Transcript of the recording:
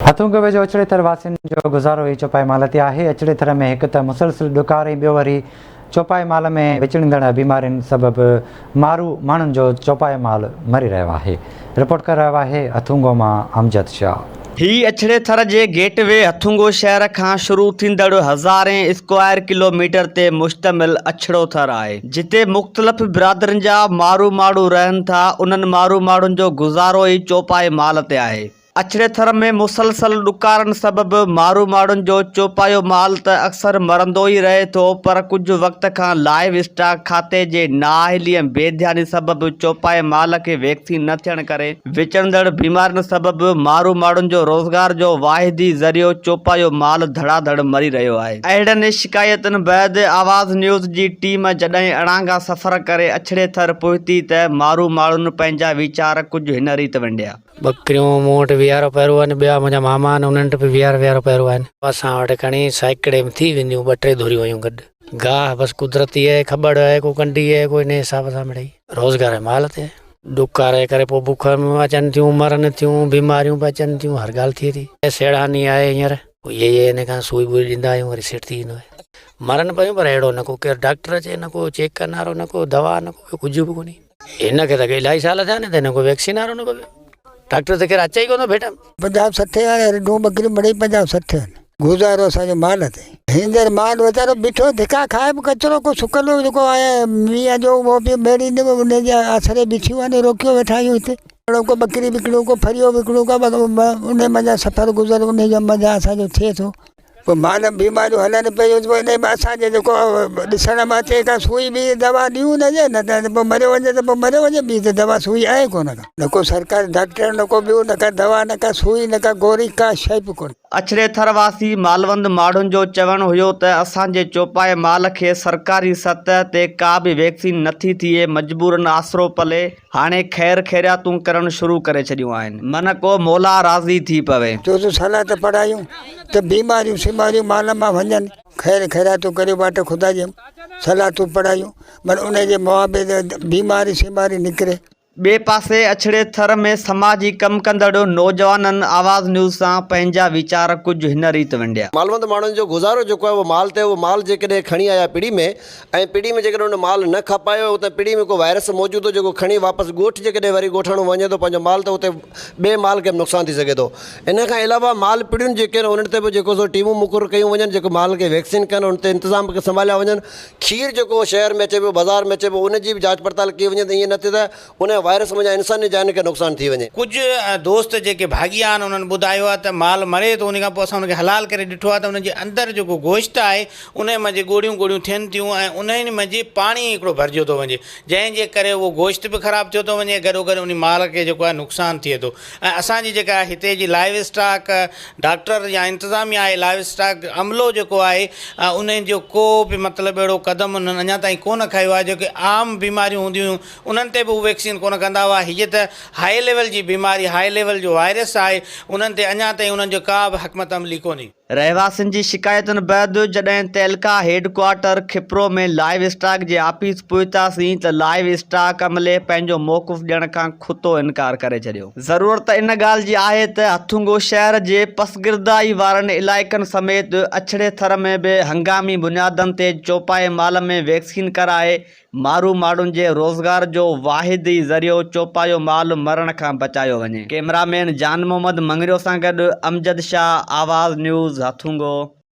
هٿونگو ويجهو اڇڙي ٿر واسين جو گذارو ئي چوپائي مال تي آهي. اڇڙي ٿر ۾ هڪ ته مسلسل ڏڪار ۽ ٻيو وري چوپائي مال ۾ وچڙندڙ بيمارين سبب مارو ماڻهن جو چوپائي مال مري رهيو آهي. رپورٽ ڪري رهيو آهي هٿونگو مان امجد شاهه. هي اڇڙي ٿر جي گيٽ وي هٿونگو شهر کان شروع ٿيندڙ هزارين اسڪوائر ڪلو ميٽر تي مشتمل اڇڙو ٿر آهي. جتي مختلف برادرين جا مارو ماڙهو رهن ٿا، انهن مارو ماڙهن جو گذارو ئي چوپائي مال تي آهي. اڇڙي ٿر ۾ مسلسل ڏڪارن سبب مارو ماڙهن جو چوپايو مال ته اڪثر مرندو ئي رهي ٿو پر ڪجهه وقت کان لائيو اسٽاڪ کاتي جي نااهلي ۽ بي ڌياني سبب چوپائي مال کي ويڪسين نه ٿيڻ ڪري وچڙندڙ بيمارين سبب مارو ماڙهن جو روزگار جو واحد ئي ذريعو چوپايو مال ڌڙا ڌڙ مري رهيو آهي. اهڙن شڪايتن بعد آواز نيوز جي ٽيم جڏهن اڻانگا سفر ڪري اڇڙي ٿر پهتي ته مارو ماڙهن پنهنجا ويچار ڪجهه هن ريت ونڊيا. ٻڪريون مون وٽ ويهارو پهرو آهن، ٻيا منهنجا ماما آهن انهن وٽ به ويهارو ويهارو پهرو آهن. اسان وٽ کڻي سائڪڙي ۾ ٿي وينديون ٻه ٽي ڌريون هيون گڏ. گاهه بس قدرتي آهي، کٻڙ آهي، ڪو ڪنڊي آهي، ڪو انهي حساب سان مڙئي. روزگار مال تي آهي. ڏڪار جي ڪري پوء بک اچن ٿيون، مرن ٿيون، بيماريون به اچن ٿيون، هر ڳالهه ٿئي ٿي. سيڙاني آهي هينئر، اهي ئي ان کان سوئي ٻوئي ڏيندا آهيون وري سيٽ ٿي ويندو آهي. مرن پيون پر اهڙو نه ڪو ڪير ڊاڪٽر اچي نه ڪو چيڪ ڪرڻ وارو نه ڪو دوا نه ڪو ٻيو ڪجهه به ڪونهي. هن کي ته الاهي سال ٿيا آهن ته هن ڪو ويڪسين وارو نه ڪو ڊاڪٽر ته ڪير اچي ئي ڪونه ٿو ڀيٽ. 50 60 آهن رڍون ٻڪريون مڙئي 50 60 آهن گذارو اسان جو مال تي هينئر مال ويچارو بيٺو ڌڪا کائي به ڪچرو ڪو سڪل جيڪو آهي مينهن جو اهو به ميڙيندو ان جي آسري بيٺيون آهن روڪيو ويٺا آهيون هتي اهڙو ڪو ٻڪري وڪڻون ڪو ڦريو وڪڻون ڪا ان منجهان سفر گذر ان جي منجهان اسان جو ٿئي ٿو پوء مال ۾ بيماريون هلن پيون ته پوء انهي ۾ اسان کي جيڪو ڏسڻ ۾ اچي ڪا سوئي ٻي دوا ڏيون نه جي نه ته پوء مريو وڃي ته پوء مريو وڃي ٻي ته دوا سوئي آهي ڪونه ڪا نه ڪو سرڪاري ڊاڪٽر نه ڪو ٻيو نه ڪا دوا نه ڪا سوئي نه ڪا گوري ڪا شيء به ڪونه. اڇڙي ٿر واسي مالوند ماڙهن جو چوڻ هيو ته اسان جي چوپائي مال کي سرڪاري سطح تي ڪا به ويڪسين نٿي ٿئي مجبورن آسرو پلي هاڻي خير خيرياتون ڪرڻ شروع ڪري ڇڏيون آهن. من ڪو مولا راضي ٿي پوي. چو ته صلات پڙهايون ته بيماريون سيماريون مال مان وڃن. خير خيراتون ڪريو واٽ خدا جي صلاتون پڙهايون من انهي جي معاوضي بيماري سيماري نڪري. ٻئي پاسي اڇڙي ٿر ۾ سماجي ڪم ڪندڙ نوجوانن آواز نيوز سان پنهنجا ويچار ڪجهه هن ريت ونڊيا. مالوند ماڻهن جو گذارو جيڪو آهي اهو مال تي اهو مال جيڪڏهن کڻي آيا پڙي ۾ ۽ پڙي ۾ جيڪڏهن ان مال نه کپايو اتي پڙي ۾ ڪو وائرس موجود هو جيڪو کڻي واپس ڳوٺ جيڪڏهن وري ڳوٺاڻو وڃي ٿو پنهنجو مال ته اتي ٻئي مال کي به نقصان ٿي سگهي ٿو ان کان علاوه مال پڙيون جيڪي آهن انهن تي به جيڪو سو ٽيمون مقرر ڪيون وڃن جيڪو مال کي ويڪسين ڪن ان تي انتظام کي سنڀاليا وڃن کير جيڪو شهر ۾ اچي پيو بازار ۾ اچي پيو ان جي به جاچ پڙتال ڪئي وڃي ته ائين نه ٿئي ته ان وائرس منجهان انساني جانين کي نقصان ٿي وڃي. ڪجهه دوست جيڪي ڀاڳيا آهن انهن ٻڌايو آهي ته مال مري ٿو ان کان پوء اسان ان کي حلال ڪري ڏٺو آهي ته ان جي اندر جيڪو گوشت آهي انهي منجهه ڳوڙهيون ڳوڙهيون ٿين ٿيون ۽ انهن منجهه پاڻي هڪڙو ڀرجيو ٿو وڃي جنهن جي ڪري اهو گوشت به خراب ٿيو ٿو وڃي گڏو گڏ انهي مال کي جيڪو آهي نقصان ٿئي ٿو ۽ اسان جي جيڪا هتي جي لائيو اسٽاڪ ڊاڪٽر يا انتظاميا آهي لائيو اسٽاڪ عملو جيڪو آهي انهن جو ڪو به مطلب اهڙو قدم انهن اڃا تائين ڪونه کنيو آهي جيڪي عام بيماريون هونديون هيون انهن تي به هو ويڪسين ڪونه ڪندا هئا هيء ته هاء ليول جي بيماري هاء ليول جو وائرس آهي انهن تي اڃا تائين انهن جو ڪا به حڪمت عملي ڪونهي. رهواسين جي شڪايتن بعد جڏهن تعلقه head quarter Khipro ۾ livestock جي آفيس پهتاسين ته لائيو اسٽاڪ عملي پنهنجو موقف ڏيڻ کان کتو انڪار ڪري ڇڏيو. ضرورت ان ڳالهه جي آهي ته هٿونگو شهر جي پسگردائي وارن علائقن سميت اڇڙي ٿر ۾ به هنگامي بنيادن تي چوپائي مال ۾ ويڪسين ڪرائي مارو ماڙهن جي روزگار جو واحد ئي ذريعو چوپايو مال مرڻ کان بچايو وڃي. ڪئميرا مين جان محمد مڱريو سان گڏ امجد شاهه، آواز نيوز، هٿونگو.